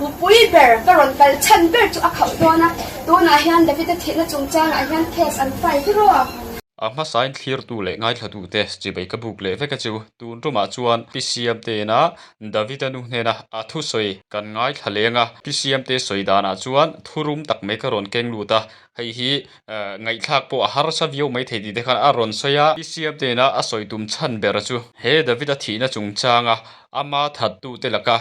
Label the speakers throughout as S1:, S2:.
S1: bupui ber ka rawn kal chhan ber chu a khauh dawn a, tunah hian David-a thihna chungchangah hian case an file hi rawh.
S2: A hmasain thlirtu leh ngaithlatute chibai ka buk leh vek a chu. Tun tumah chuan Pi Siamteina David-a nu hnena a thusawi kan ngaithla leng a. Pi Siamte sawi danah chuan thurum tak mai ka rawn keng lut a, hei hi ngaihthlak pawh a harsa viau mai thei tih te khan a rawn sawi a. Pi Siamteina a sawi tum chhan ber chu he David-a thihna chungchanga ama thattute laka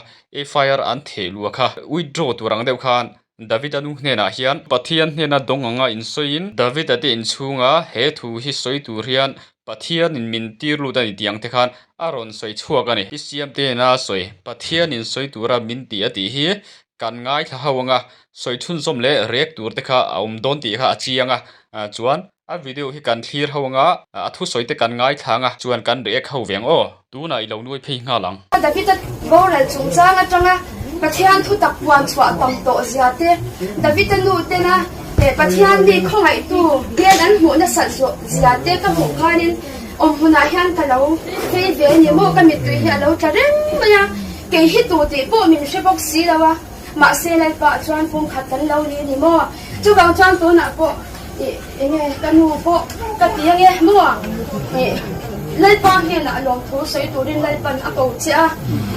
S2: FIR an theh luah kha withdraw tur ang deuh khan David-a nu hnenah hian Pathian hnena dawng anga insawiin David-a te inchhunga he thu hi sawi tur hian Pathianin min tir lut a ni tih ang te khan a rawn sawi chhuak a ni. I siam te ina sawi Pathianin sawi tura min ti a tih hi kan ngaithla ho anga sawi chhunzawm leh rek tur te kha a awm dawn tih kha a chiang a chuan A video hi kan thlir ho anga, a thusawi te kan ngaithla anga, chuan kan react ho ve ang aw. Tunah i lo nuai phei nghal ang.
S1: David-a boral chungchang atanga Pathian thutak puan chhuah tam tawh zia te, David-a nu tena Pathian mi khawngaihtu hmel an hmuh nasat zawh zia te ka hmuh khanin awm hmunah hian ka lo phei ve a ni maw, ka mittui hi a lo tla reng mai a, kei hi tu tih pawh min hre bawk si lo a. Mahse Lalpa chuan pumkhat kan lo ni ni maw? Chuvang chuan tunah pawh ih enge ka nu pawh ka ti ange maw? Ih Lalpa hnenah lawmthu sawi turin Lalpan a ko che a,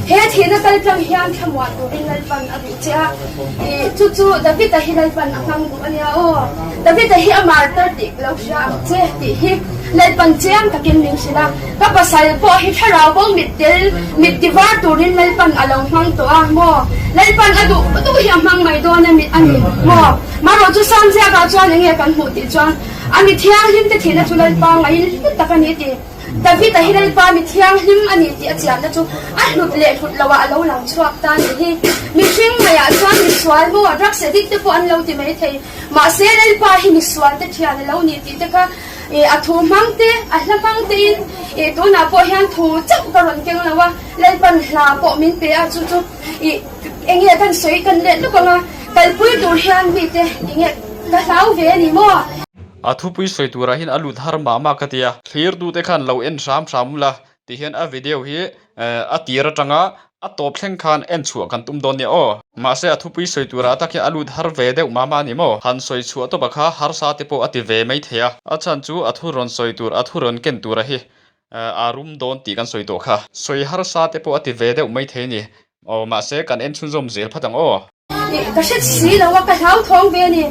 S1: he thihna kal tlang hian thlamuah turin Lalpan a duh che a, ih chu chu David-a hi Lalpan a hmang duh a nia aw. David-a hi a martar tih ka lo hria ang che tih hi Lalpan chiang takin min hrilh a, ka pasal pawh hi thlarau bo mit tel mit ti var turin Lalpan a lo hmang tawh a maw? Lalpan a duh duh hi a hmang mai dawn a mit a ni maw? Marawh chu Sam ziakah chuan enge kan hmuh tih chuan a mi thianghlim te thihna chu Lalpa ngaiin hlu tak a ni tih David-a hi Lalpa mi thianghlim a ni tih a chianna chu a hlut leh hlut loah a lo lang chhuak ta a nih hi. Mihring maiah chuan misual maw drugs addict te pawh an lo ti mai thei. Mahse Lalpa hi misual te thian a lo ni tih te kha a thu hmang te, a hla hmang tein tunah pawh hian thu chauh ka rawn keng lo a, Lalpan hla pawh min pe a, chu chu eng nge kan sawi kan let lawk ang a, kalpui tur hian mite eng nge ka hlau ve a ni maw?
S2: A thupui sawi turah hian a lut har mah mah ka ti a, thlirtute khan lo en hram hram ula ti hian a video hi a tir atanga a tawp thleng khan en chhuah kan tum dawn nia aw. Mahse a thupui sawi turah tak hian a lut har ve deuh mah mah a ni maw? Han sawi chhuah tawp a kha harsa te pawh a ti ve mai thei a. A chhan chu a thu rawn sawi tur a thu rawn ken tura hi a rum dawn tih kan sawi tawh kha. Sawi harsa te pawh a ti ve deuh mai thei a ni. Aw mahse kan en chhunzawm zel phat ang aw.
S1: Ka hre si lo a, ka hlauthawng ve a ni.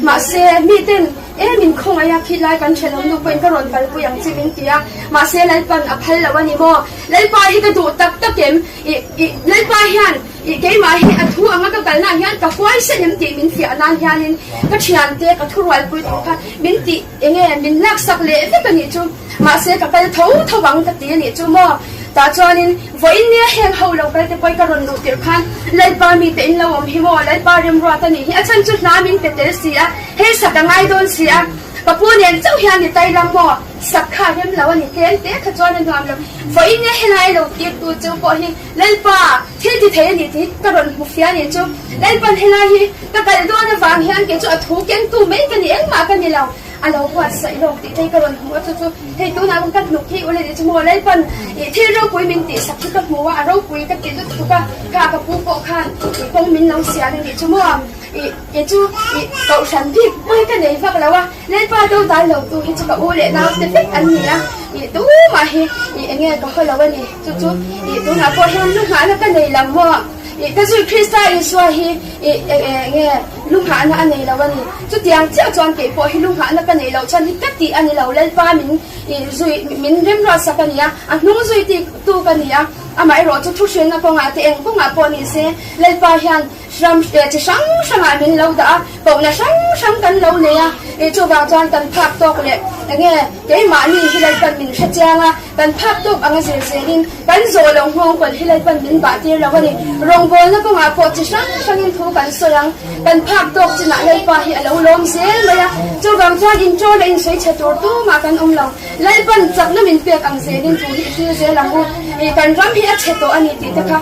S1: Mahse, miten em in khawngaih a, khilai kan ṭhen awm nu pawhin ka rawn kalpui ang che min ti a. Mahse, Lalpan a phal lo a ni maw? Lalpa hi ka duh tak tak em? Ih, ih, Lalpa hian ih keimah hi a thu anga ka kalnaah hian ka huaisen em tih min fiah nan hianin ka ṭhiante, ka thurualpui tur kha min tih eng nge min laksak leh vek a nih chu. Mahse, ka kal tho tho ang ka ti a nih chu maw? Tah chuanin vawiin nia heng ho lo kal te pawhin ka rawn luh tirh khan Lalpa mite in lo awm hi maw? Lalpa remruat a nih hi. A chhan chu hla min pe tel si a, hei sak a ngai dawn si a. Ka pu nen chauh hian ni tai lam maw? Sak kha a rem lo a ni. Tlem te kha chuan a nuam lo. Vawiin nia helai lo tirtu chu pawh hi Lalpa thil ti thei a ni tih hi ka rawn hmu fia a nih chu. Lalpan helai hi ka kal dawn avang hian kei chu a thu kengtu mai ka ni, engmah ka ni lo. A lo buatsaih lawk tih te hi ka rawn hmu a, chu chu hei tunah khan ka hnuk hi ule tih chu maw Lalpan ih thil ropui min tihsak chu ka hmu a, a ropui ka ti lutuk a, kha ka pu pawh khan ih kawng min lo sial a nih chu maw ih kei chu ih kohhran bik pawi ka nei vak lo a, Lalpa do dal lo tu hi chu ka u leh nau te vek an ni a, ih tumah hi ih eng nge ka haw lo a ni, chu chu ih tunah pawh hian lu nghahna ka nei lo maw. Ih ka zui Krista Isua hi ih eng nge lu nghahna a nei lo a ni. Chutiang chiah chuan kei pawh hi lu nghahna ka nei loh chuan hi ka tih a ni lo. Lalpa min ih zui min remruatsak a ni a, a hnung zui ti tu ka ni a. Amaherawh chu thuhrilna kawngah te eng kawngah pawh ni se Lalpa hian ram chi hrang hrangah min lo dah a, kohna hrang hrang kan lo nei a. Ih chuvang chuan kan phak tawk leh eng nge keimahni hi Lalpan min hrechiang a, kan phak tawk anga zir zelin Kan zawh loh nghawng kawlh hi Lalpan min bah tir lo a ni. Rawngbawlna kawngah pawh chi hrang hrangin thu kan sawi ang. Kan phak tawk chinah Lalpa hi a lo lawm zel mai a. Chuvang chuan inṭaw leh insawi chhe tur tumah kan awm lo. Lalpan chakna min pek ang zelin thu hi i hril zel ang u. Ih kan ram hi a chhe tawh a ni tih te kha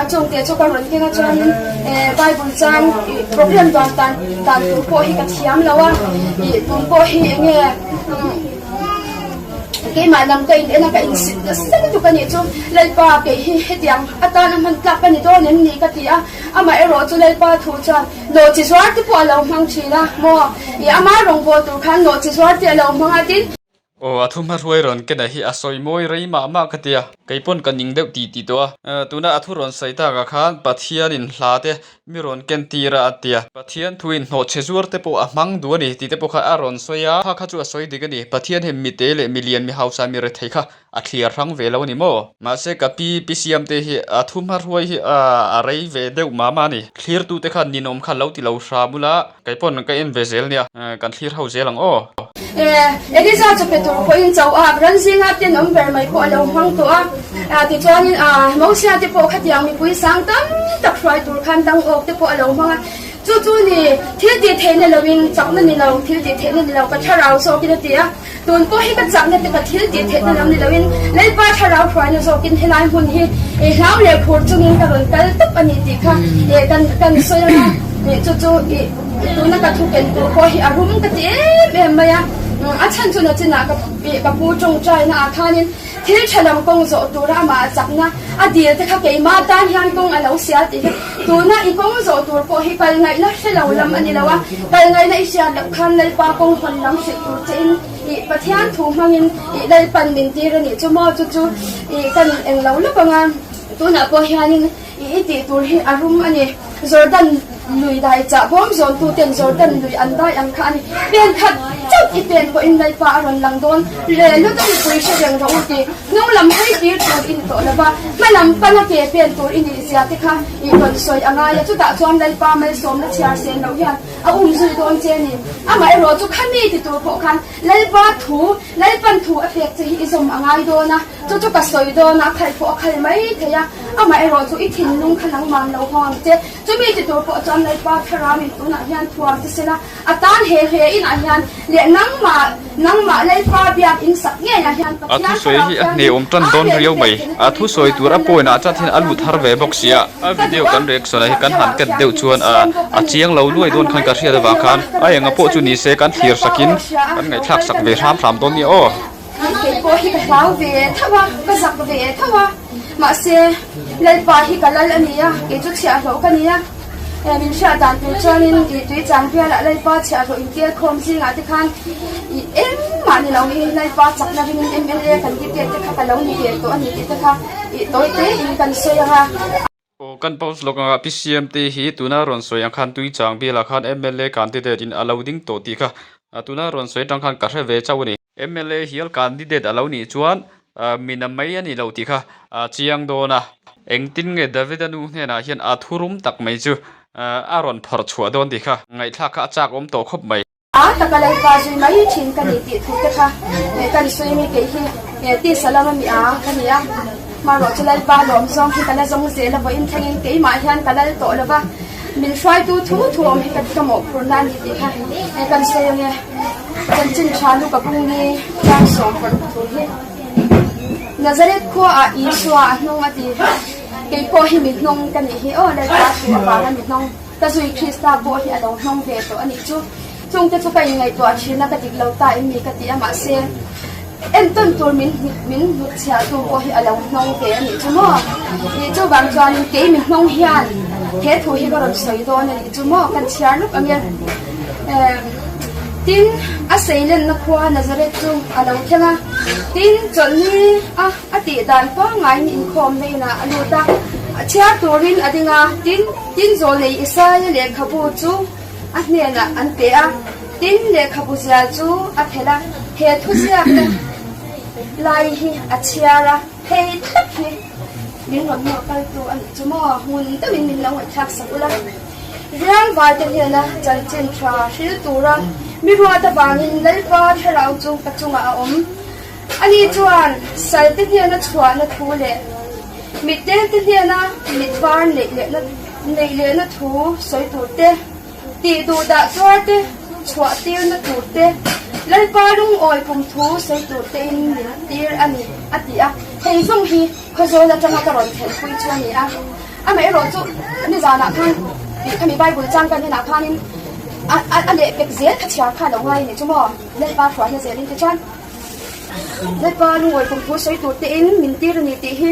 S1: a chungte chu ka rawn keng a chuanin Bible chang ih program dan tan dan tur pawh hi ka thiam lo a. Ih tun pawh hi eng nge. Keimah lam ka in en a, ka insit nasa lutuk a nih chu. Lalpa, kei hi hetiang atana hman tlak ka ni dawn em ni ka ti a. Amah erawh chu Lalpa thu chuan nawhchi zuar te pawh a lo hmang thin a maw? I ama rawngbâwl tur khan nawhchi zuar te a lo hmang a tin.
S2: Aw, a thu hmahruai rawn ken a hi a sawi mawi rei mah mah ka tia. Kei pawn ka ning deuh tih tih tawh a. Tuna a thu rawn sawi takah khan Pathianin hla te mi rawn ken tir a a tia. Pathian thuin hnawhchhe zuar te pawh a hmang duh a ni tih te pawh kha a rawn sawi a. Kha kha chu a sawi dik a ni. Pathian hi mite leh milian, mi hausa, mi rethei kha A thliar hrang ve lo a ni maw? Mahse ka pi pi siam te hi a thu hmahruai hi a rei ve deuh mah mah a ni. Thlirtu te khan ninawm kha lo ti lo hram ula, kei pawn ka en ve zel nia, kan thlir ho zel ang aw.
S1: E, Eliza chu pe tur pawhin cho a, ran zinga tenawm ber mai pawh a lo hmang tawh a. Tichuanin Mosia te pawh khatiang mipui sang tam tak hruai tur khan dang awk te pawh a lo hmang a. Chu chu ni, thil tih theihna loin chakna ni lo, thil tih theihna ni lo ka thlarau zawkin a ti a. Tun pawh hi ka chakna te ka thil tih theihna lam ni loin Lalpa thlarau hruaina zawkin helai hmun hi hlau leh phur chungin ka rawn kal tawp a ni tih kha kan kan sawi ang a, chu chu tuna ka thu ken tur pawh hi a rum ka ti em em mai a, a chhan chu nachinah ka ka pu tawngtaina ah khanin thil tha lam kawng zawh tura amah a chakna a dil te kha keimah tan hian kawng a lo sial tih hi tuna i kawng zawh tur pawh hi kal ngaihna hre lo lam a ni lo a, kal ngaihna i hriat loh khan Lalpa kawng hawn lam hrilh tur che in ih Pathian thu hmangin ih Lalpan min tir a nih chu maw chu chu ih kan eng lo lawk ang a, tunah pawh hianin ih i tih tur hi a rum a ni. Jordan lui dai chah bawm zawn tu ten Jordan lui an dai ang kha a ni. Pen khat chauh i pen pawhin Lalpa a rawn lang dawn. Rel lutuk mipui hre reng rawh u tih hnung lam hawi tir tur i ni tawh lo va, hma lam pana ke pen tur i nih zia te kha i rawn sawi a ngai a. Chutah chuan Lalpa malsawmna chhiar sen loh hian a um zui dawn che a ni. Amaherawh chu khami ti tur pawh khan Lalpa thu, Lalpan thu a pek che hi i zawm a ngai dawn a. Chu chu ka sawi dawn a, a khal pawh a khal mai thei a, amaherawh chu i thinlung kha nangman lo hawng ang che. Chumi ti tur pawh chuan Lalpa Thlarauin tunah hian thuam che sela, a tan he hle inah hian leh nangmah, nangmah Lalpa biak in sak ngeiah hian
S2: A
S1: Pathian
S2: thusawi
S1: Thlarau
S2: hi a
S1: thianghlim
S2: hneawm tan
S1: a
S2: dawn
S1: hlehna
S2: riau
S1: pek
S2: mai.
S1: theihna
S2: A
S1: turin
S2: thusawi
S1: tunah
S2: tur a
S1: hian
S2: point ah
S1: Lalpa
S2: chat hian a
S1: Thlarau
S2: lut
S1: thianghlim
S2: har ve bawk sia. A
S1: ka
S2: video
S1: duh a,
S2: kan reaction ah hi kan han
S1: Thlarau
S2: ket deuh
S1: thianghlim
S2: chuan
S1: ka
S2: a
S1: seng bawk
S2: a
S1: a ni.
S2: chiang lo luai
S1: Amah
S2: dawn
S1: a
S2: khan ka
S1: mai
S2: hriat
S1: thei
S2: avang
S1: lo
S2: khan
S1: a, ka
S2: a
S1: rawn
S2: enga pawh
S1: kalsan
S2: chu
S1: hi
S2: ni se kan thlir
S1: Lalpa
S2: sakin
S1: aw hria a,
S2: kan
S1: lo
S2: ngaihthlak
S1: kal
S2: sak
S1: ka
S2: ve
S1: ni a.
S2: hram hram dawn nia aw.
S1: Kei pawh hi ka hlau ve tho a, ka zak ve tho a, mahse Lalpa hi ka lal a ni a, kei chu chhiahhlawh ka ni a, min hriat dan tur chuanin ih tui chang bialah Lalpa chhiahhlawh inkel khawm zingah te khan ih engmah ni lo hi Lalpa chakna ringin mla candidate te kha ka lo ni ve tawh a ni tih te kha ih tawi tein kan sawi ang a.
S2: Aw kan post lawk anga PCM te hi tuna rawn sawi ang khan Tuichang bialah khan mla candidate in a lo ding tawh tih kha tuna rawn sawi atang khan ka hre ve chauh a ni. Mla hial candidate a lo nih chuan mina mai a ni lo tih kha a chiang dawn a. Engtin nge Davida nu hnenah hian a thurum tak mai chu a rawn phawrh chhuah dawn tih kha ngaihthlak kha a chak awm tawh khawp mai.
S1: A taka Lalpa zui mai thin ka ni tih thu te kha kan sawi mi kei hi tisa lama mi a ka ni a, hmarawh chu Lalpa lawm zawng hi ka la zawng zel a, vawiin thlengin keimah hian ka lal tawh lo va, min hruaitu thu thu awm hi ka ka mawhphurhna a ni tih kha kan sawi ange. Chanchin tha lu ka bung ni tlang sawm paruk thu hi Nazareth khuaah Isua a hnung a ti, kei pawh hi mi hnung ka nih hi aw Lalpa thu avanga mi hnung. Ka zui Krista pawh hi a lo hnawng ve tawh a nih chu. Chungte chu ka inngaihtuah thin a, ka dik lo ta em ni ka ti a, mahse entawn tur min min hnutchhiah tu pawh hi a lo hnawng ve a nih chu maw? Ih chuvang chuanin kei mi hnawng hian he thu hi ka rawn sawi dawn a nih chu maw? Kan chhiar luk ang e. Tin, a seilenna khua Nazareth chu a lo thleng a, tin chawlhni a a tih dan pangngai in inkhawmna inah a lut a, a chhiar turin a ding a, tin, tin zawlnei Isaia lehkhabu chu a hnenah an pe a, tin lehkhabu zial chu a phelh a, he thuziakna lai hi a chhiar a, hei thlap hi min rawn nawr kaltu a nih chu maw, ngun deuhin min lo ngaihthlak sak ula. Riangvaite hnena chanchin tha hril tura mi ruat avangin Lalpa thlarau chu ka chungah a awm. Ani chuan salte hnena chhuahna thu leh mitdelte hnena mitvar neih lehna thu sawi tur te, tih duh dah tuar te, chhuah tirna tur te, Lalpa lungawi kum thu sawi tur tein min tir a ni, a ti a. Hei zawng hi Khawzawl atanga ka rawn thelhpui chu a ni a. Amaherawh chu nizanah khan tih khami Bible chang kan enah khanin a lehpek zel kha chhiar kha a lo ngai a ni chu maw? Lalpa hruaina zelin tichuan. Lalpa lungawi kum thu sawi tur tein min tir a ni tih hi.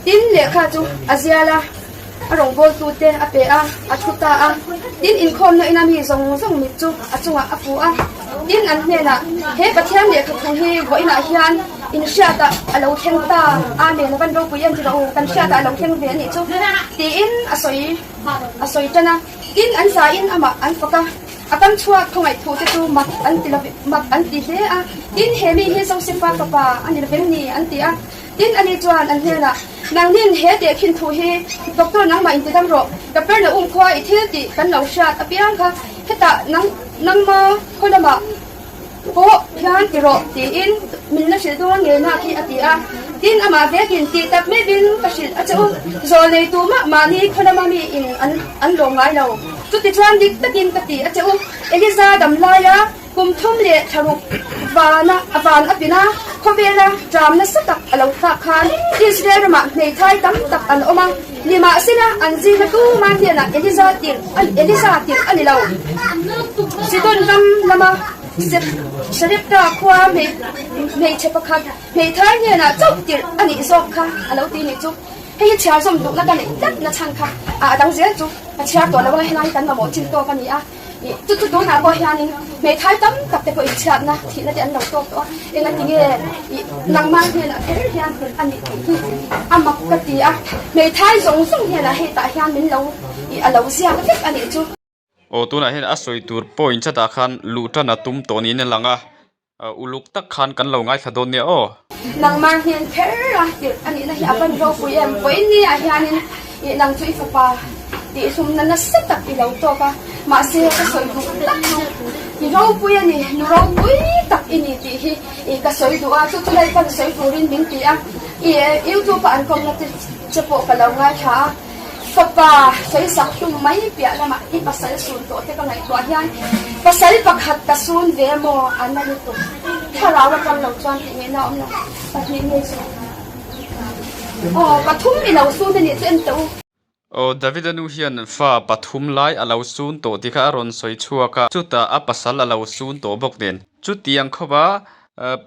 S1: Tin, lehkha chu a zial a, a rawngbawltute a pe a, a thu ta a. Tin, inkhawmna ina mi zawng zawng mit chu a chungah a fu a. Tin, an hnenah, He Pathian lehkha thu hi vawiinah hian in hriatah a lo thleng ta, Amen, a van ropui em ti rawh u, kan hriatah a lo thleng ve a nih chu, tiin a sawi a sawi tan a. Tin, an zain amah an fak a, a kam chhuak khawngaih thu te chu mak an ti lo mak an ti hle a. Tin, he mi hi Josefa fapa a ni lovem ni? an ti a. Tin, ani chuan an hnenah, Nangnin he tehkhin thu hi Doctor nangmah intidam rawh, Kapernaum khua i thil tih kan lo hriat apiang kha hetah nang nangma khaw lamah pawh hian ti rawh tiin min la hrilh dawn ngei nak hi a ti a. Tin, amah vekin tih tak meuhin ka hrilh a che u, zawl nei tu mah mahni khaw lama mi in an an lawm ngai lo. Chutichuan dik takin ka ti a che u, Eliza dam laia Kum thum leh thlaruk vana a van a pin a, khawvela ṭam nasa tak a lo thlak khan Israel ramah hmeithai tam tak an awm a, nimahsela an zirna tuma hnenah Eliza tirh Eliza tirh a ni lo. Sidon ram lama Sarepta khua hmeichhe pakhat hmeithai hnenah chauh tirh a nih zawk kha a lo ti nih chu. Hei hi chhiar zawm duhna ka neih tlat na chhan kha a dang zel chu ka chhiar tawh lo anga helai hi kan mamawh chin tawk a ni a. Chu chu tunah pawh hianin hmeithai tam tak te pawh inchhiatna thihna te an lo tawk tawh a, engati nge ih nangmah hnenah kher hian hrilh a nih tih hi a mak ka ti a, hmeithai zawng zawng hnenah hetah hian min lo ih a lo ziak vek a nih chu.
S2: Aw tunah hian a sawi tur point chatah khan luh tan a tum tawh niin a lang a, Uluk tak khan kan lo ngaithla dawn nia aw.
S1: Nangmah hnen kher a tirh a nihna hi a van ropui em? Vawiin ah hianin ih nang chu i fapa tih hlumna nasa tak i lo tawk a, mahse ka sawi duh tak chu i ropui a ni, nu ropui tak i ni tih hi ih ka sawi duh a, chu chu Lalpan sawi turin min ti a, ih youtube a an kawmna te che pawh ka lo ngaithla a. Fapa sawisak hlum mai piah lamah i pasal sun tawh te ka ngaihtuah hian pasal pakhat ka sun ve maw a na lutuk. Thlarau atang lo chuan tih ngaihna a awm lo. Pahnih nge chu? Aw pathum i lo sun a nih chu en teh u.
S2: Aw Davida nu hian fa pathum lai a lo sun tawh tih kha a rawn sawi chhuak a, chutah a pasal a lo sun tawh bawk nen. Chutiang khawpa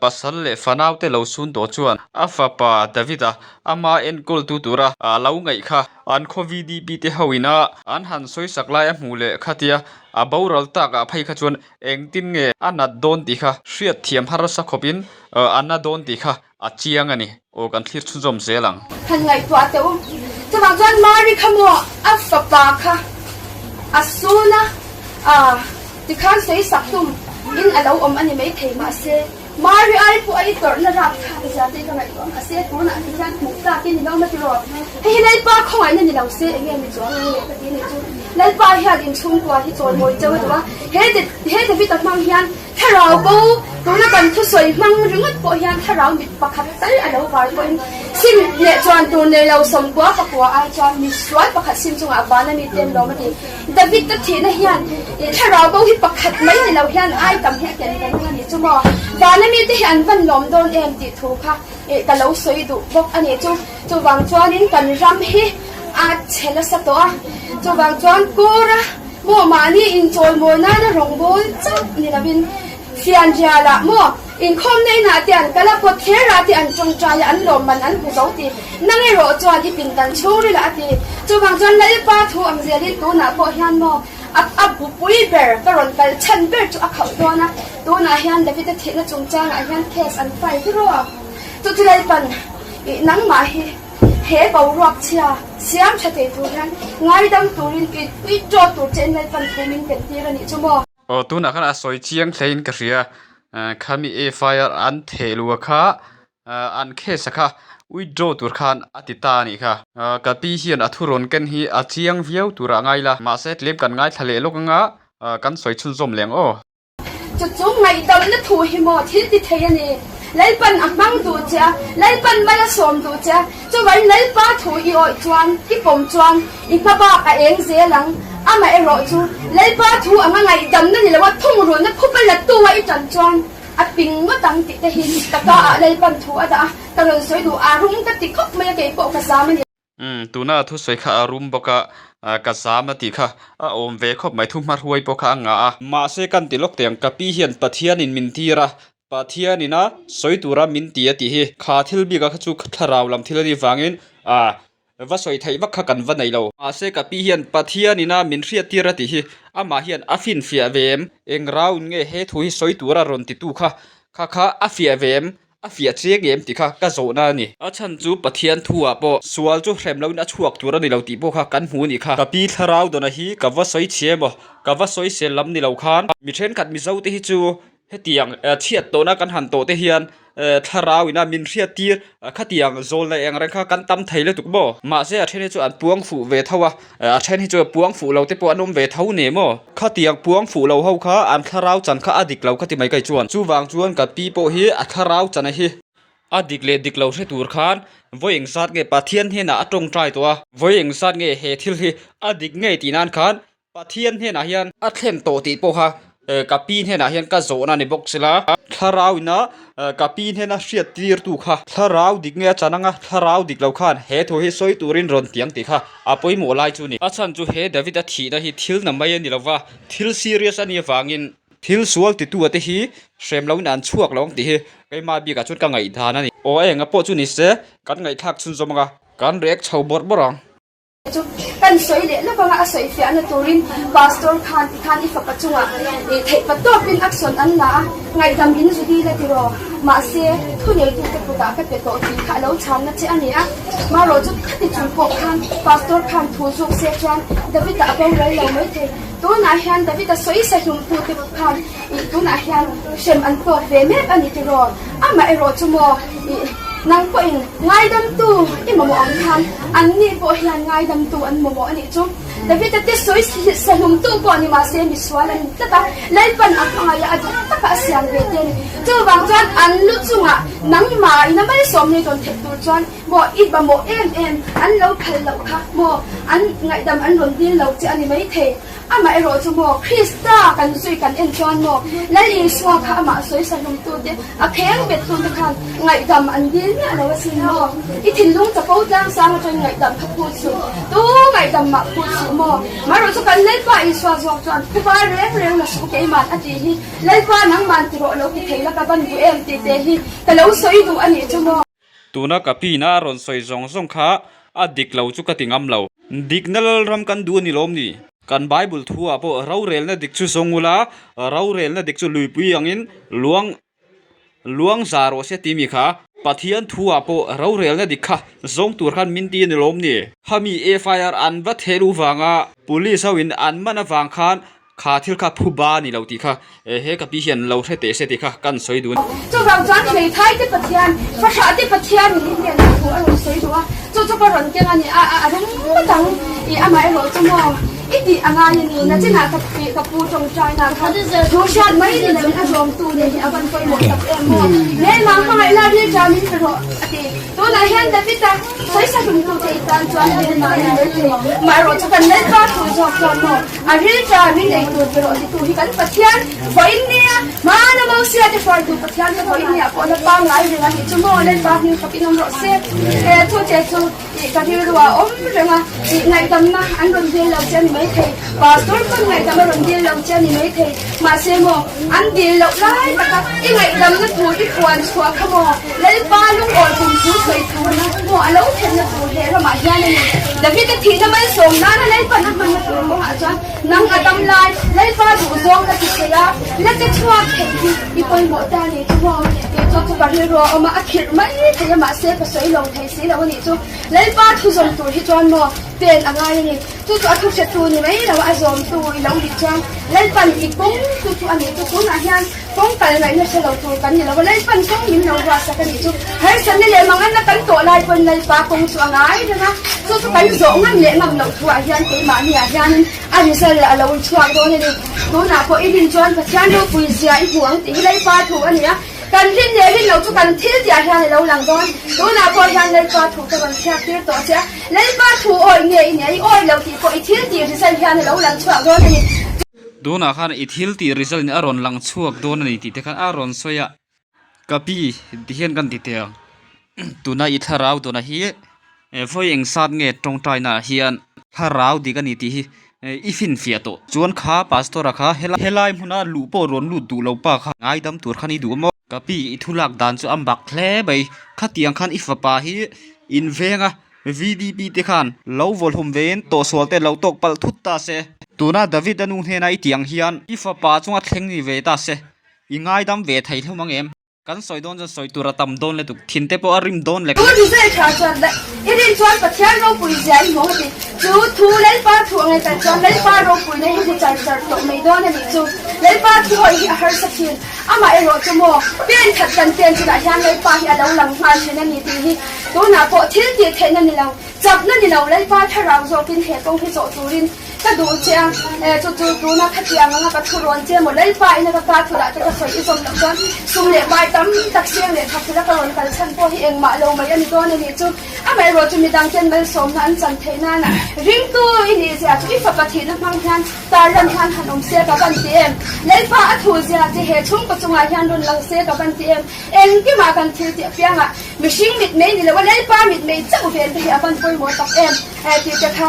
S2: Pasal leh fanaute lo sun tawh chuan a fapa David-a ama enkawltu tura a lo ngaih kha an khaw VDP te ho ina an han sawisak lai a hmuh leh khatia a boral tak ah phei kha chuan engtin nge a nat dawn tih kha hriatthiam harsa khawpin a na dawn tih kha a chiang a ni. Aw kan thlir chhunzawm zel ang.
S1: Han ngaihtuah teh u. Chuvang chuan Mari kha maw a fapa kha a sun a, ah tikhan sawisak hlum in a lo awm a ni maithei mahse Mari ai pawh a i tawrhna rap thlak zia te ka ngaihtuah mahse tunah ti hian hmuh tlak in ni lo maw tiraw? Hei hi Lalpa khawngaihna ni lo se enge ni chuang ang le ka ti anih chu. Lalpa hian inchhungkua hi chawimawi cheu a duh a, he he David-a hmang hian Thlarau bo, tuna kan thusawi hmang ringawt pawh hian thlarau mit pakhat tal a lo var pawhin sim leh chuan tur nei lo sawmkua pakua ai chuan mi sual pakhat sim chungah van a mi te an lawm a ti. David ka thihna hian thlarau bo hi pakhat mai ni lo hian ai tam hi a ken ka ring a ni chu maw. Van a mi te hi an van lawm dawn em tih thu kha ka lo sawi duh bawk a ni chu. Chuvang chuanin kan ram hi a chhe nasa tawh a, chuvang chuan Kawra Maw mahni inchawimawi nana rawngbâwl chauh ni lovin fianrialah maw inkhawmna inah te an kal a, kawtthlerah te an tawngtai a, an lawmman an hmu zo ti. Nang erawh chuan i pindan chhungrilah a ti. Chuvang chuan Lalpa thu ang zelin tunah pawh hian maw a a bupui ber ka rawn kal chhan ber chu a khauh dawn a, tunah hian David-a thihna chungchangah hian case an file ru a, chu chu Lalpan ih nangmah hi He boruak chhia siam tha thei tur hian ngaidam turin withdraw tur che in Lalpan thu min ken tir a nih chu maw?
S2: Aw tunah khan a sawi chiang hle in ka hria khami FIR an theh luh a kha an case a kha withdraw tur khan a ti ta a nih kha. Ka pi hian a thu rawn ken hi a chiang viau tur ah ngai la mahse tlem kan ngaithla leh lawk anga kan sawi chhunzawm leh ang aw.
S1: Chu chu ngaihdamna thu hi maw thil ti thei a ni. Lalpan a hmang duh che a, Lalpan mal a sawm duh che a, chuvangin Lalpa thu i awih chuan, i pawm chuan i hma bak a eng zel ang. Amaherawh chu Lalpa thu anga ngaihdamna ni loa thungrulhna phupa latu a i tan chuan a ping ngawt ang tih te hi ka ka ah Lalpan thu a dah a, ka rawn sawi duh a rum ka ti khawp mai a, kei pawh ka zam a ni.
S2: Umm tuna thusawi kha a rum bawk a, ka zam a tih kha a awm ve khawp mai, thuhma hruai pawh kha a ngah a. Mahse kan ti lawk teh ang, ka pi hian Pathianin min tir a. Pathian ina sawi tura min ti a tih hi kha thil bik a kha chu thlarau lam thil a nih vangin ah va sawi theih vak kha kan va nei lo. Mahse ka pi hian Pathian ina min hriat tir a tih hi amah hian a finfiah ve em? Eng rau in nge he thu hi sawi tura rawn titu kha kha kha a fiah ve em? A fiah chiang em tih kha ka zawhna a ni. A chhan chu Pathian thu ah pawh sual chu hrem loin a chhuak tur a ni lo tih pawh kha kan hmu a nih kha. Ka pi thlarau dawna hi ka va sawi chhe emaw ka va sawi sel lam ni lo khan mi thenkhat Mizo te hi chu hetiang chhiat tawhna kan han tawh te hian thlarau ina min hriat tir khatiang zawlna eng reng kha kan tam thei lutuk maw. Mahse a then hi chu an puang fuh ve tho a. A then hi chu puang fuh lo te pawh an awm ve tho ni maw? Khatiang puang fuh lo ho kha an thlarau chan kha a dik lo ka ti mai kai chuan. Chuvang chuan ka pi pawh hi a thlarau chan a hi. A dik leh dik lo hre tur khan vawi engzat nge Pathian hnenah a tawngtai tawh a, vawi engzat nge he thil hi a dik ngei tih nan khan Pathian hnenah hian a thlen tawh tih pawh kha ka pi hnenah hian ka zawhna ni bawk sela. Thlarau ina ka pi hnena hriat tirtu kha thlarau dik nge a chan anga thlarau dik lo khan he thu hi sawi turin rawn tiang tih kha a pawimawh lai chu ni. A chhan chu he David a thihna hi thil na mai a ni lova, thil serious a nih avangin thil sual titu a te hi hrem loin an chhuak lo ang tih hi keimah bikah chuan ka ngaihdan a ni. Aw enga pawh chu ni se kan ngaihthlak chhunzawm anga kan react chho bawrh bawrh ang.
S1: Chu kan sawi leh lawk anga a sawi fiahna turin Pastor khan tikhan i fapa chungah ih theih pa tawpin action an la a, ngaihdam in zu dil a ti raw. Mahse, thuneitute kutah ka pe tawh tih kha a lo chhanna che a ni a. Marawh chu khati chung pawh khan Pastor khan thu zuk se chuan David-a a boral lo maithei. Tunah hian David-a sawi sa hlumtute khan ih tunah hian hrem an tawk ve mek a ni ti raw. Amah erawh chu maw ih nang pawhin ngaidamtu i mamawh ang khan an ni pawh hian ngaidamtu an mamawh a nih chu. David-a te sawi sa hlumtu pawh ni mahse misual a ni tlat a, Lalpan a hmangaih a, a duh taka a siam ve te a ni. Chuvang chuan an lu chungah nangmah ina malsawm nei dawn theih tur chuan maw i mamawh em em an lo phal loh kha maw an ngaihdam an rawn dil lo che a ni maithei. Amah erawh chu maw Krista kan zui kan en chuan maw Lal Isua kha amah sawisa hlumtute a kheng bettute khan ngaihdam an dil miah lo asin maw? I thinlung chapo tlangsang atangin ngaihdam kha phut suh, tu ngaihdam mah phut suh maw? Marawh chu kan Lalpa Isua zawk chuan phuba reng reng la suh keiman a tih hi Lalpa nangman ti rawh lo ti thei la ka ban duh em tih te hi ka lo sawi duh a nih chu maw?
S2: Tuna ka pin a rawn sawi zawng zawng kha a dik lo chu ka ti ngam lo. Dikna lalram kan duh a ni lawm ni? Kan Bible thu ah pawh rorelna dik chu zawng ula, rorelna dik chu luipui angin luang luang za rawh se tih mi kha. Pathian thu ah pawh rorelna dik kha zawng tur khan min ti a ni lawm ni? Khami FIR an va theh luh vanga Police ho in an man avang khan Kha thil kha phu ba ni lo tih kha he ka pi hian lo hre teh se tih kha kan sawi dun.
S1: Chuvang chuan hmeithai te Pathian, fahrah te Pathian in i hnenah thu a rawn sawi duh a, chu chu ka rawn keng a ni a, a rum ngawt ang i amaherawh chu maw i tih a ngai a ni, nachinah ka pi ka pu tawngtai na kha thu hriat mai ni loin a zawmtu nen hi a van pawimawh tak em maw, hmelma hmangaih la ril ṭan in pe rawh a ti. Tunah hian David-a sawisa hlumtute i tan chuan hmelma an ni thei, amaherawh chu kan Lalpa thu zawk chuan maw A rilṭa min ei tur ber aw titu hi kan Pathian vawiin nia hmana Mosia te hruaitu Pathian te vawiin nia pawh la pangngai reng a nih chu maw Lalpa hming fakin awm rawh se. He thu che chu ih ka rilru ah awm reng a, ih ngaihdamna an rawn dil lo che a ni maithei, Pastor pawn ngaihdam a rawn dil lo che a ni maithei, mahse maw an dil loh lai taka i ngaihdamna tur i puan chhuah kha maw Lalpa lungawi kum thu sawi turna maw a lo thlenna tur he ramah hian a ni. David-a thihna malsawm nana Lalpan a hmanna tur kawngah chuan nang a dam lai Lalpa duhzawng la ti thei a, la che chhuak theih hi i pawimawh ta a ni chu maw? Tih chu chu ka rilru a awm a, a khirh mai thei a mahse ka sawi lo thei si lo a nih chu. Lalpa thu zawm tur hi chuan maw pen a ngai a ni. Chu chu a thu hretu ni mai lo a, a zawmtu i lo nih chuan Lalpan i kawng chu chu a nih chu. Tunah hian Kawng kal ngaihna hre lo tur kan ni lo a, Lalpan kawng min lo ruahsak a nih chu. Harsatna leh manganna kan tawh lai pawn Lalpa kawng chu a ngai reng a, chu chu kan zawh ngam leh ngam loh thuah hian keimahniah hianin a result a lo chhuak dawn a ni. Tunah pawh i rin chuan Pathian ropui zia i hmu ang tih hi Lalpa thu a ni a, kan rin leh rin loh chu kan thil tihah hian a lo lang dawn. Tunah pawh hian Lalpa thu ka rawn hriat tir tawh che a, Lalpa thu awi nge i nia, i awi lo tih pawh i thil tih result hian a lo lang chhuak dawn a ni.
S2: Tunah khan i thil tih result in a rawn lang chhuak dawn a ni tih te khan a rawn sawi a, ka pi ti hian kan ti teh ang tuna i thlarau dawna hi vawi eng sat nge tawngtaina ah hian thlarau dik a ni tih hi. I finfiah tawh chuan kha pastor a kha helai hmuna luh pawh rawn lut duh lo pa kha ngaidam tur khan i duh a maw? Ka pi i thu lak dan chu a mak hle mai. Khatiang khan i fapa hi in veng a, VDP te khan lo vawlhum vein tawhsual te lo tawk palh thut ta se. Tuna David a nu hnena i tih ang hian i fapa chunga thleng ni ve ta se, i ngaidam ve thei hlawm ang em? Kan sawi dawn chuan sawi tur a tam dawn lutuk, thin te pawh a rim dawn lek
S1: lek. Thu zel tha chuan leh i rin chuan Pathian ropui zia i hmu a ti. Chu thu Lalpa thu ang etan chuan Lalpa ropuina hi hmu char char tawh mai dawn a nih chu. Lalpa thu hawi hi a harsa thin. Amah erawh chu maw pen khat kan pen chunah hian Lalpa hi a lo lang nghal thin a ni tih hi tunah pawh thil tih theihna ni lo, chakna ni lo Lalpa thlarau zawkin he kawng hi zawh turin Ka duh che a, e chu chu tuna khatiang anga ka thu rawn che maw Lalpa ina ka ka thu lah te ka sawi i zawm loh chuan sum leh pai tam tak seng leh thak thila ka rawn kal chhan pawh hi engmah lo mai a ni dawn a nih chu. Amaherawh chu midang ten malsawmna an chan theih nana ringtu i nih zia chu i fapa thihna hmang hian tar lam hian han awm se ka van ti em? Lalpa a thu zia che he chhungkaw chungah hian rawn lang se ka van ti em? Engkimah kan thil tih apiangah mihring mitmei ni lo a Lalpa mitmei chauh ven te hi a van pawimawh tak em? Tih te kha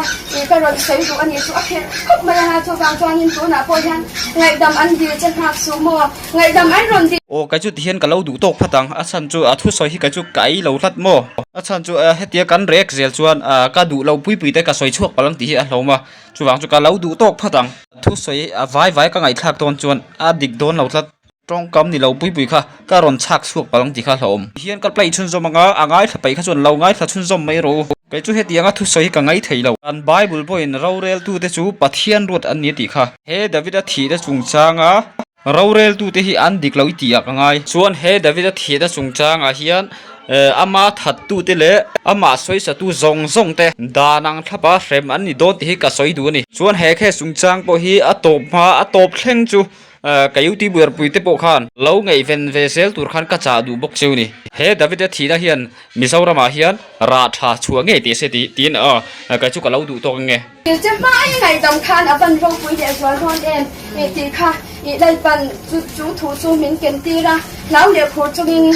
S1: ka rawn sawi duh a nih chu a kherh khawp mai anga chuvang chuanin tunah pawh hian ngaihdam an dil che nghak suh maw ngaihdam an rawn dil.
S2: Aw kei chu tihian ka lo duh tawk phat ang a chhan chu a thusawi hi kei chu ka ei lo hlat maw a chhan chu hetia kan react zel chuan ka duh lo pui pui te ka sawi chhuak palh ang tih hi a hlawm a chuvang chu ka lo duh tawk phat ang thusawi a vai vai ka ngaihthlak dawn chuan a dik dawn lo tlat. Tawngkam ni lo pui pui kha ka rawn chhak chhuak palh ang tih kha hlauhawm. Hian ka play chhunzawm anga a ngaithla paih kha chuan lo ngaithla chhunzawm mai rawh u. Kei chu hetianga thusawi hi ka ngai thei lo. Kan Bible pawhin roreltute chu Pathian ruat an ni a tih kha. He David-a thihna chungchanga roreltute hi an dik lo i tih ah ka ngai. Chuan he David-a thihna chungchangah hian ama thattute leh amah sawisatu zawng zawng te dan ang thlapa hrem an ni dawn tih hi ka sawi duh a ni. Chuan he case chungchang pawh hi a tawp hma a tawp thleng chu Ka youtuber pui te pawh khan lo ngaihven ve zel tur khan ka chah duh bawk cheu ni. He David-a thihna hian Mizoramah hian rah tha chhuah ngei teh se tih tiin aw kei chu ka lo duh tawk ange.
S1: Che hma i ngaihdam khan a van ropui leh zual dawn em tih kha i Lalpan chu chu thu chu min ken tir a, hlau leh phur chungin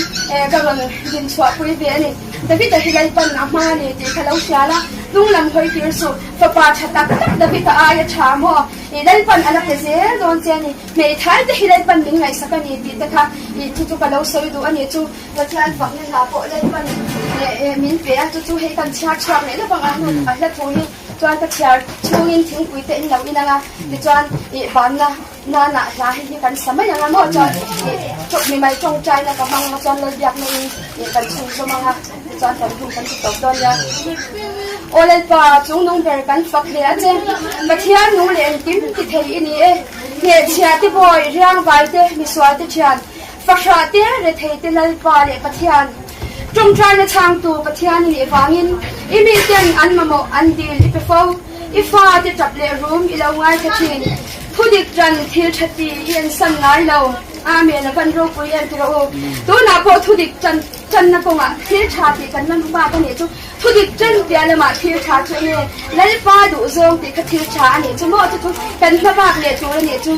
S1: ka rawn din chhuah pui ve a ni. David-a hi Lalpan a hmang a ni tih kha lo hria la, hnung lam hawi tir suh, fapa tha tak tak David-a aia tha maw? I Lalpan a la pe zel dawn che a ni. Hmeithai te hi Lalpan min ngaihsak a ni tih te kha i thu chu ka lo sawi duh a ni. Chu Pathian fakna hla pawh Lalpan min pe a, chu chu hei kan chhiar chhuak leh lovang a hnu a hla thu hi chuan ka chhiar chhungin thingpui te in lo in ang a, tichuan i banna nana hla hi hi kan sa mai ang a maw chuan i mimai tawngtaina ka hmang ang a chuan Lalbiakna in i kan chhunzawm ang a tichuan kan hun kan ti tawp dawn nia. Aw Lalpa, chungnung ber kan fak hle a che. Pathian nung leh engkim ti thei i ni e. Hnehchhia te bawi, riangvai te, misual te thian, fahrah te, rethei te Lalpa leh Pathian, tawngtaina chhangtu Pathian i nih vangin i miten an mamawh an dil i pe fo. I fate tap leh rum i lo ngaithla thin. Thudik tan thil tha ti i ensan ngai lo. Amen a van ropui em ti rawh u. Tunah pawh thudik tan tanna kawngah thil tha tih kan la bak a nih chu. Thudik tan piah lamah thil tha chu enge Lalpa duh zawng tih kha thil tha a nih chu maw chu chu kan hma bak leh tur a nih chu.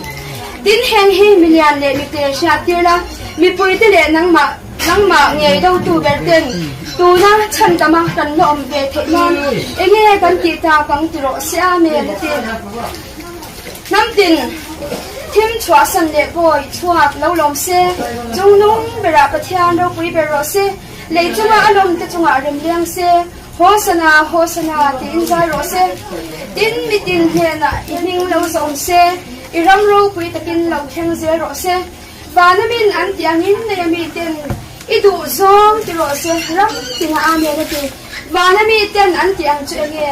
S1: Tin heng hi milian leh mite hriat tir la, mipuite leh nangmah nangmah ngei dotu ber ten tuna chhandama kan la awm ve theih nan enge kan tih tak ang ti rawh se Amen a ti. Hnam tin thim chhuahsan leh bawi chhuak lo lawm se, chungnung berah Pathian ropui ber rawh se, lei chunga a lawmte chungah rem leng se, Hosana, Hosana tiin zai rawh se. Tin, mitin hnenah i hming lo zawm se, i ram ropui takin lo thleng zel rawh se. Vana min an tih angin nei a miten i duh zawng ti rawh se, ram tinah Amen a ti. Vana miten an tih ang chu enge?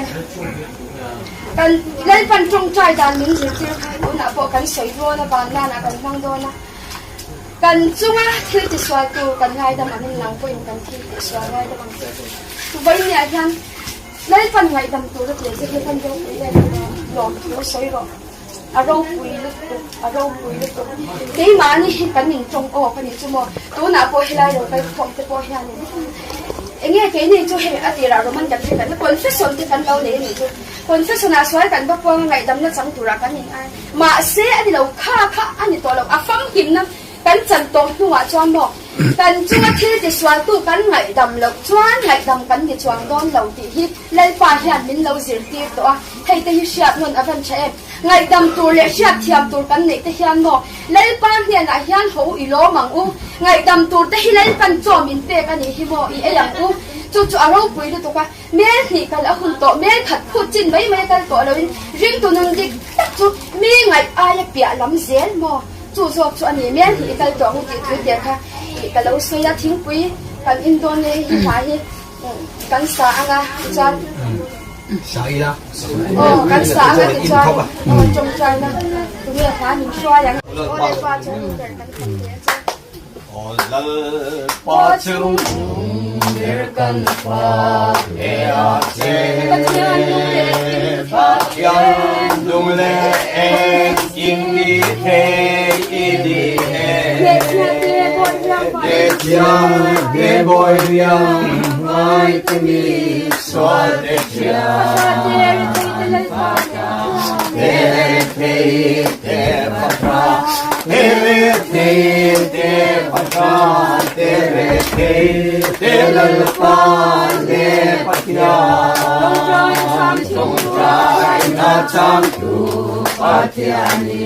S1: Kan Lalpan tawngtai dan min zirtir kha tunah pawh kan sawi dawn a, van nanah kan hmang dawn a. Kan chunga thil tisual tur kan ngaidam angin nang pawhin kan thil tihsual ngaidam ang che a ti. Vawiinniah hian Lalpan ngaihdam tur a ti ang che, Lalpan ropui em em a, lawmthu sawi rawh. A ropui lutuk, a ropui lutuk. Keimahni hi kan intawng awk a nih chu maw? Tunah pawh helai lo kal khawm te pawh hianin enge keini chu hei a tirah Roman Catholic kan confession te kan lo nei a nih chu. Confession ah sual kan va puang a ngaihdamna chang turah kan in ai. Mahse a ni lo, kha kha a ni tawh lo, a famkimna. Kan chan tawh hnuah chuan maw kan chunga thil tisualtu kan ngaihdam loh chuan ngaihdam kan ni chuang dawn lo tih hi Lalpa hian min lo zirtir tawh a, hei te hi hriat nawn a van tha em? Ngaihdam tur leh hriat thiam tur kan neih te hian maw Lalpa hnenah hian haw u i lawm ang u, ngaihdam tur te hi Lalpan chaw min pek a nih hi maw i ei ang u, chu chu a ropui lutuk a, mel hnih kal a hun tawh, mel khat phut chin mai mai a kal tawh loin ringtu nun dik tak chu mi ngaih aia piah lam zel maw? Chu zawk chu a ni mel hnih i kal tawh ang u tih thu te kha ka lo sawi a, thingpui kan in dawn e hei hi hna hi kan sa ang a tichuan
S3: Sa ila.
S1: Aw kan sa ang a tichuan aw tawngtaina tunge hla min hruai ang. Aw Lalpa chung ber kan fak leh a che.
S3: Aw Lalpa chung ber kan fak leh a che.
S1: Pathian nung leh engkim
S3: Pathian nung leh engkim ni thei i ni e.
S1: Hnehchhiah te bawi riang vai.
S3: Hnehchhiah te bawi riang vai te mi sual te thian.
S1: Pahra te rethei te Lalpa leh
S3: Te rethei te pahra te rethei te pahra te rethei te Lalpa leh Pathian. Tawngtaina changtu Pathian i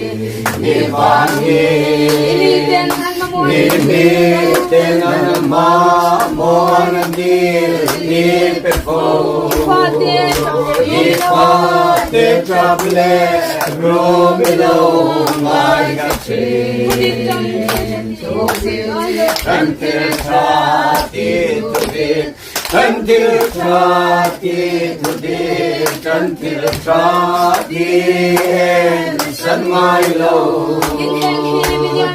S3: ni vangin i miten an mamawh an dil i pe fo. I fate tap leh rum i lo ngaithla thin. Kan thil tha ti thu dik Kan thil tha ti thu dik, kan thil tha ti en san ngai lo.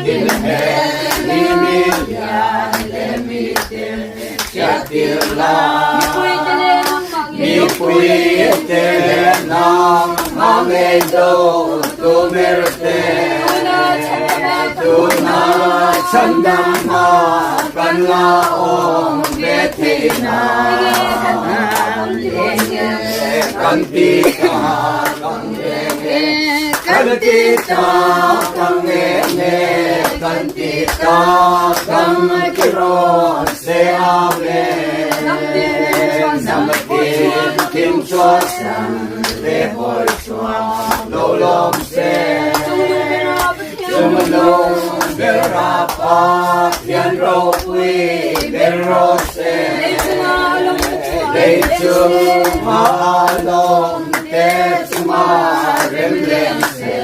S3: Tin heng hi mi lian leh mi te hriat tir la. Mipui te leh nangmah ngei do tu ber te. Tuna chhandam a kan la awm ve thei na. Kan ti ta kan nge nge, kan ti ta kan nge nge, kan ti ta kan ti rawn se amen. Nam tin thim chuan san le hawi chuan lo lawm se. Chungnung bera Pathian ropui ber rawh se. Lei chunga lawm te chunga rem leng se.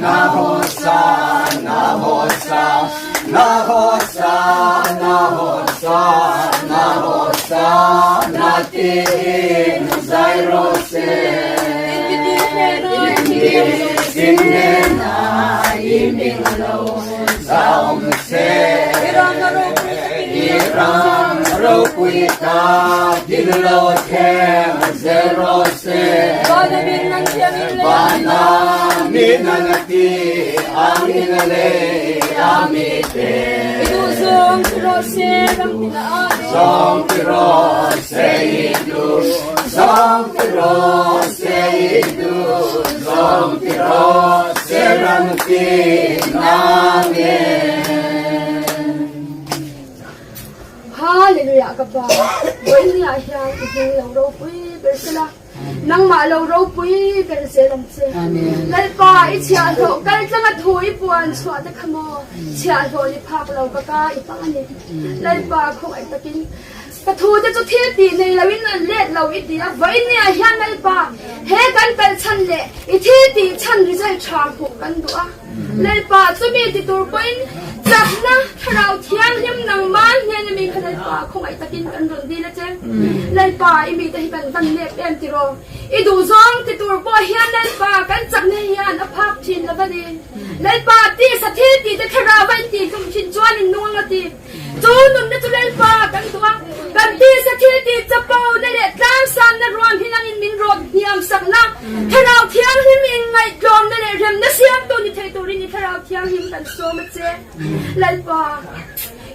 S3: Hosana, Hosana, Hosana, Hosana, Hosana, Hosana tiin zai rawh se.
S1: Hallelujah ka pa vawinia hian i hming lo ropui ber sela nangmah lo ropui ber zel ang che Lalpa i chhiahhlawh kal tlanga thu i puan chhuah te kha maw chhiahhlawh ni phak lo ka ka i hmang a ni Lalpa khawngaih takin Ka thu te chu thil tih nei loin an let lo i ti a, vawinia hian Lalpa, he kan kalh chhan leh i thil tih chhan result tha hmuh kan duh a. Lalpa, chumi ti tur pawhin chakna Thlarau Thianghlim nangmah hnena mi kha Lalpa khawngaih takin kan rawn dil a che. Lalpa, i mite hi kan van nep em tiraw? I duhzawng ti tur pawh hian Lalpa kan chakna hian a phak thin lo va ni. Lalpa, tisa thil tih te Thlarau a intihhlum thin chuan in nung ang a ti. Chu nunna chu Lalpa kan duh a, kan tisa thil tih chapo na leh tlangsanna ruam hi nangin min rawt hniam sakna, Thlarau Thianghlim inngaihtlawmna leh remna siamtu ni thei turin i Thlarau Thianghlim kan sawm a che. Lalpa,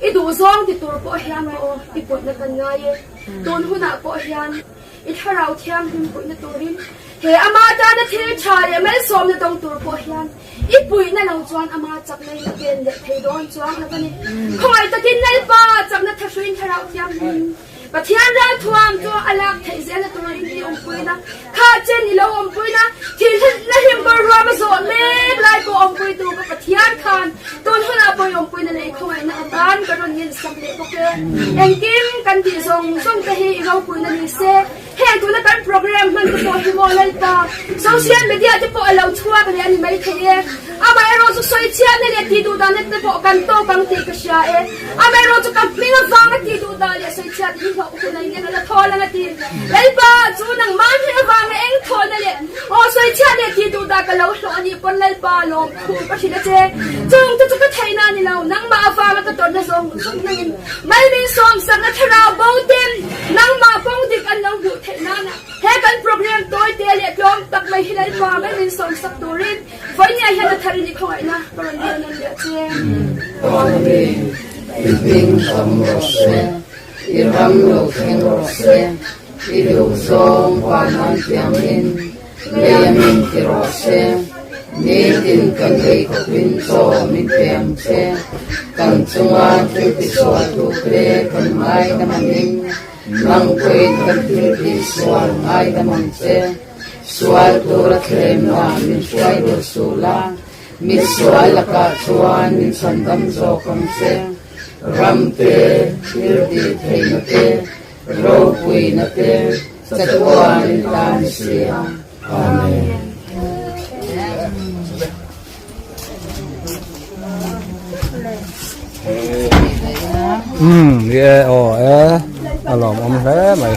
S1: i duhzawng ti tur pawh hian maw i puihna kan ngai e. Tun hunah pawh hian i Thlarau Thianghlim puihna turin he ama tana thil tha leh malsawmna dawng tur pawh hian. I puihna lo chuan ama chakna in a pen leh thei dawn chuang lo a ni. Khawngaih takin Lalpa chakna thahruin thlarau thianghlim Pathian ralthuam chu a lak theih zelna turin i awmpuina, kha chen i lo awmpuina, thilhna hlimkawr ruam a zawh mek lai pawh awmpuitu ka Pathian khan tun hunah pawh i awmpuina leh i khawngaihna atan ka rawn ngensak leh bawk e. Engkim kan tih zawng zawng te hi i ropuina ni se. Heng tuna kan program hman te pawh hi maw Lalpa, social media te pawh a lo chhuak leh a ni maithei e. Amaherawh chu sawi chhiatna leh tih duh dahna te pawh kan tawk ang tih ka hria e. Amaherawh chu ka hming avanga tih duh dah leh sawi chhiat hi hlawh hun a ineng a la thawl ang a ti. Lalpa chu nangmah hming avanga eng thawlna leh aw sawi chhiat leh tih duh dah ka lo hlawh a nih pawn Lalpa lawmthu ka hrilh a che. Chung te chu ka theihna a ni lo, nangmah avanga ka tawrhna zawng zawng nangin Malmin sawmsakna thlarau bo ten nangmah kawng dik an lo hmuh theih nana he kan program tawi te leh tlawm tak mai hi Lalpa Malmin sawmsak turin vawinia hian a tharin i khawngaihna ka rawn dil nawn leh a che.
S3: Amen. I hming tam rawh se, i ram lo thleng rawh se, i duhzawng van an piangin lei a min ti rawh se, nitin kan ei khawpin chaw min pe ang che, kan chunga thil tisual tute kan ngaidam angin nang pawhin kan thil tihsual ngaidam ang che, sual tura thlemna min hruai dur suh la, mi sual lakah chuan min chhandam zawk ang che, ram te, thil tih theihna te, Ropuina te chatuanin ta ni si a. Amen.
S4: Umm ni e aw e a lawmawm hle mai.